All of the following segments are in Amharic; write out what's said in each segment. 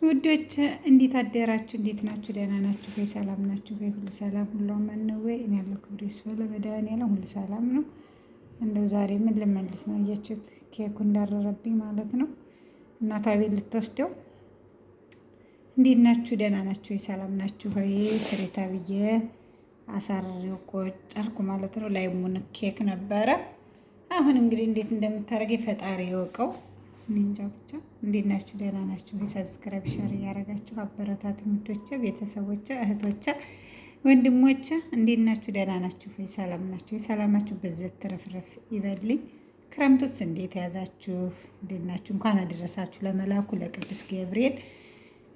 ውዶች እንዴት አደራችሁ? እንዴት ናችሁ? ደህና ናችሁ ወይ? ሰላም ናችሁ ወይ? ሁሉ ሰላም፣ ሁሉ አማን ነው ወይ? እኔ ያለው ክብር ይስፋ ለመድኃኒዓለም፣ ሁሉ ሰላም ነው። እንደው ዛሬ ምን ልመልስ ነው? እያችሁት ኬኩ እንዳረረብኝ ማለት ነው። እናቷ ቤት ልትወስደው። እንዴት ናችሁ? ደህና ናችሁ ወይ? ሰላም ናችሁ ወይ? ስሬታ ብዬ አሳርሬው ቆጭ አልኩ ማለት ነው። ላይሙን ኬክ ነበረ። አሁን እንግዲህ እንዴት እንደምታደርገኝ ፈጣሪ ይወቀው። እኔ እንጃ ብቻ። እንዴት ናችሁ? ደህና ናችሁ ወይ? Subscribe share እያደረጋችሁ አበረታቱ። ውዶቼ፣ ቤተሰቦቼ፣ እህቶቼ፣ ወንድሞቼ እንዴት ናችሁ? ደህና ናችሁ ወይ? ሰላም ናችሁ ወይ? ሰላማችሁ ብዝት ትርፍርፍ ይበልኝ። ክረምቱስ እንዴት ያዛችሁ? እንዴት ናችሁ? እንኳን አደረሳችሁ ለመላኩ ለቅዱስ ገብርኤል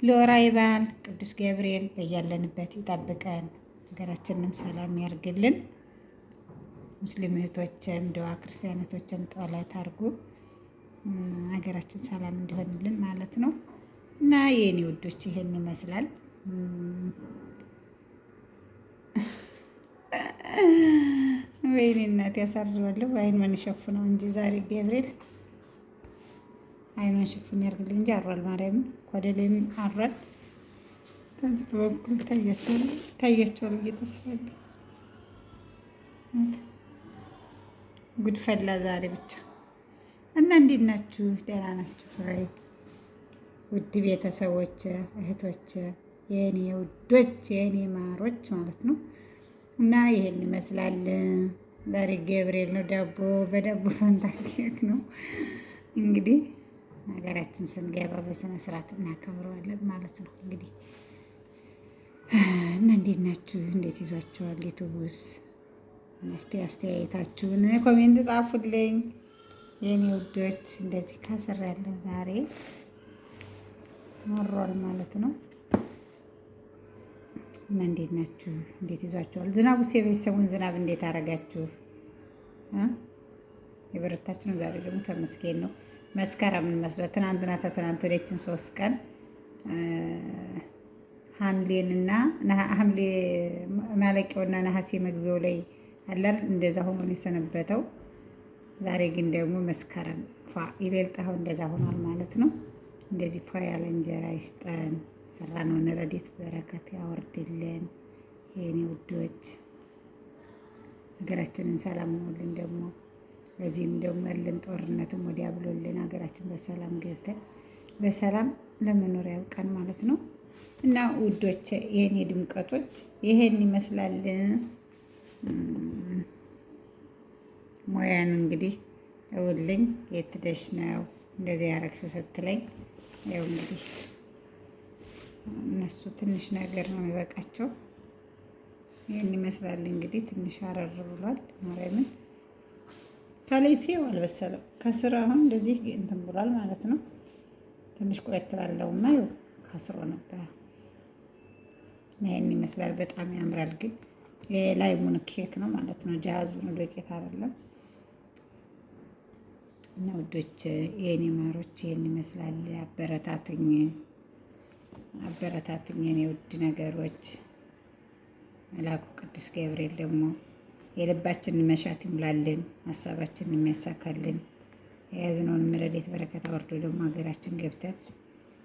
ለወራይ በዓል። ቅዱስ ገብርኤል በያለንበት ይጠብቀን፣ ሀገራችንንም ሰላም ያርግልን። ሙስሊም እህቶችም ደዋ ክርስቲያን እህቶችም ጸሎት አድርጉ ሀገራችን ሰላም እንዲሆንልን ማለት ነው። እና የኔ ውዶች ይሄን ይመስላል። ወይኔ እናቴ ያሳርባለሁ። አይኗን ሸፍነው እንጂ ዛሬ ገብርኤል አይኗን ሽፍን ያርግልኝ እንጂ አሯል። ማርያምን ኮደሌም አሯል። ተንስቶ በኩል ይታያቸዋል ይታያቸዋል ብዬ ተስፋ አለኝ። ጉድ ፈላ ዛሬ ብቻ። እና እንዴት ናችሁ? ደህና ናችሁ ወይ? ውድ ቤተሰቦች፣ እህቶች፣ የእኔ ውዶች፣ የእኔ ማሮች ማለት ነው። እና ይሄን ይመስላል ዛሬ ገብርኤል ነው። ዳቦ በዳቦ ፈንታ ኬክ ነው። እንግዲህ ሀገራችን ስንገባ በስነ ስርዓት እናከብረዋለን ማለት ነው። እንግዲህ እና እንዴት ናችሁ? እንዴት ይዟችኋል? ዩቱቡስ እስቲ አስተያየታችሁን comment ጣፉልኝ። የኔ ውዶች እንደዚህ ካስር ያለው ዛሬ ሞሯል ማለት ነው። እና እንዴት ናችሁ? እንዴት ይዟችኋል? ዝናቡስ የቤተሰቡን ዝናብ እንዴት አደረጋችሁ? የበረታችሁ ነው። ዛሬ ደግሞ ተመስገን ነው። መስከረምን መስሏል። ትናንትና ተትናንት ወዲያችን 3 ቀን ሐምሌንና ሐምሌ ማለቂያውና ነሐሴ መግቢያው ላይ አላል እንደዛ ሆኖ ነው የሰነበተው። ዛሬ ግን ደግሞ መስከረም ፏ ይሌልጣው እንደዛ ሆኗል ማለት ነው። እንደዚህ ፏ ያለ እንጀራ ይስጠን፣ ሰራነውን ረድኤት በረከት ያወርድልን። የኔ ውዶች ሀገራችንን ሰላም ሆኖልን ደግሞ በዚህም ደግሞ ያለን ጦርነትም ወዲያ ብሎልን ሀገራችን በሰላም ገብተን በሰላም ለመኖር ያብቃን ማለት ነው። እና ውዶች የኔ ድምቀቶች ይሄን ይመስላል። ሙያን እንግዲህ እውልኝ የት ደሽ ነው እንደዚህ ያረግሽው ስትለኝ፣ ያው እንግዲህ እነሱ ትንሽ ነገር ነው የሚበቃቸው። ይህን ይመስላል እንግዲህ ትንሽ አረር ብሏል። ማርያምን ከላይ ሲው አልበሰለም፣ ከስር አሁን እንደዚህ እንትን ብሏል ማለት ነው። ትንሽ ቆየት ባለውማ ይኸው ከስሮ ነበር። ይህን ይመስላል። በጣም ያምራል። ግን የላይሙን ኬክ ነው ማለት ነው። ጃዙ ነው፣ ዶቄት አይደለም። እና ውዶች የኔ ማሮች ይህን ይመስላል። አበረታቱኝ፣ አበረታቱኝ የኔ ውድ ነገሮች። መልአኩ ቅዱስ ገብርኤል ደግሞ የልባችንን መሻት ይሙላልን፣ ሀሳባችንን የሚያሳካልን፣ የያዝነውን ረድኤት በረከት አወርዶ ደግሞ ሀገራችን ገብተን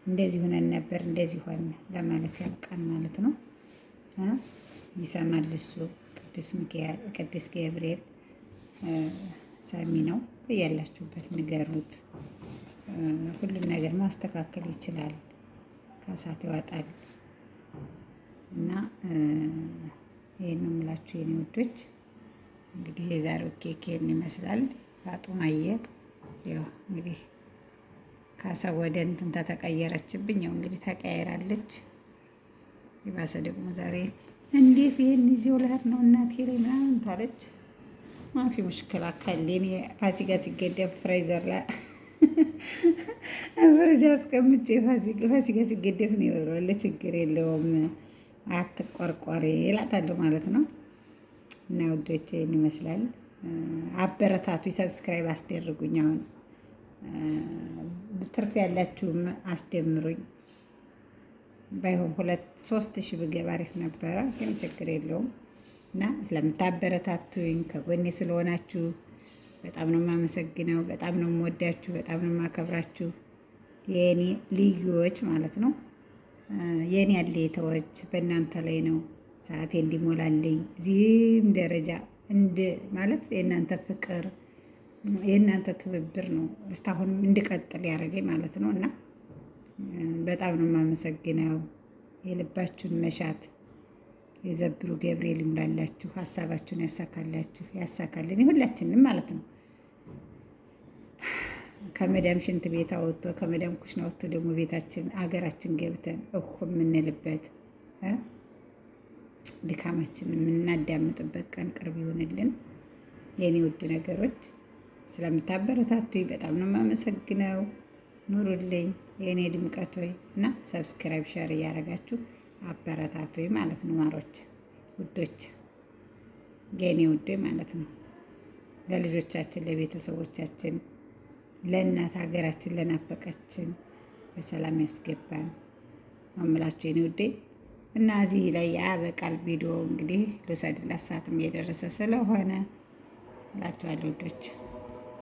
እንደዚህ ሆነን ነበር እንደዚህ ሆን ለማለት ያብቃን ማለት ነው። ይሰማል እሱ ቅዱስ ሚካኤል ቅዱስ ገብርኤል ሰሚ ነው። ያላችሁበት ንገሩት። ሁሉም ነገር ማስተካከል ይችላል። ከእሳት ይወጣል። እና ይሄን ነው የምላችሁ የኔ ውዶች። እንግዲህ የዛሬው ኬክ ይሄን ይመስላል። ፋጡማዬ ያው እንግዲህ ካሳ ወደ እንትን ተቀየረችብኝ። ያው እንግዲህ ተቀያይራለች። የባሰ ደግሞ ዛሬ እንዴት ይሄን ይዤው ልሄድ ነው እናቴ ላይ ምናምን ታለች። مافي مشكلة خليني ፋሲካ ሲገደብ freezer ላይ ፍሪጅ አስቀምጬ ፋሲካ ሲገደብ ነው ይበለዋል። ችግር የለውም አትቆርቆሪ እላታለሁ ማለት ነው። እና ውዶቼ ይሄን ይመስላል። አበረታቱ፣ subscribe አስደርጉኝ። አሁን ትርፍ ያላችሁም አስደምሩኝ። ባይሆን 2-3 ሺህ ብገባ አሪፍ ነበረ፣ ግን ችግር የለውም። እና ስለምታበረታቱኝ ከጎኔ ስለሆናችሁ በጣም ነው የማመሰግነው። በጣም ነው የምወዳችሁ፣ በጣም ነው የማከብራችሁ የእኔ ልዩዎች ማለት ነው። የኔ ያለይተዎች በእናንተ ላይ ነው ሰዓቴ እንዲሞላልኝ እዚህም ደረጃ እንድ ማለት የእናንተ ፍቅር የእናንተ ትብብር ነው እስካሁንም እንድቀጥል ያደረገኝ ማለት ነው። እና በጣም ነው የማመሰግነው። የልባችሁን መሻት የዘብሩ ገብርኤል ይሙላላችሁ፣ ሀሳባችሁን ያሳካላችሁ፣ ያሳካልን ሁላችንም ማለት ነው። ከመዳም ሽንት ቤት አወጥቶ ከመዳም ኩሽና ወጥቶ ደግሞ ቤታችን አገራችን ገብተን እኮ የምንልበት ድካማችን የምናዳምጥበት ቀን ቅርብ ይሆንልን። የኔ ውድ ነገሮች ስለምታበረታቱኝ በጣም ነው የማመሰግነው። ኑሩልኝ የእኔ ድምቀት ሆይ እና subscribe share እያደረጋችሁ አበረታቱኝ ማለት ነው። ማሮች ውዶች፣ የእኔ ውዶች ማለት ነው። ለልጆቻችን፣ ለቤተሰቦቻችን፣ ለእናት ሀገራችን ለናፈቀችን በሰላም ያስገባን ነው የምላችሁ የኔ ውዴ። እና እዚህ ላይ ያበቃል ቪዲዮ እንግዲህ ልውሰድላት፣ ሰዓትም እየደረሰ ስለሆነ እላችኋለሁ ውዶች።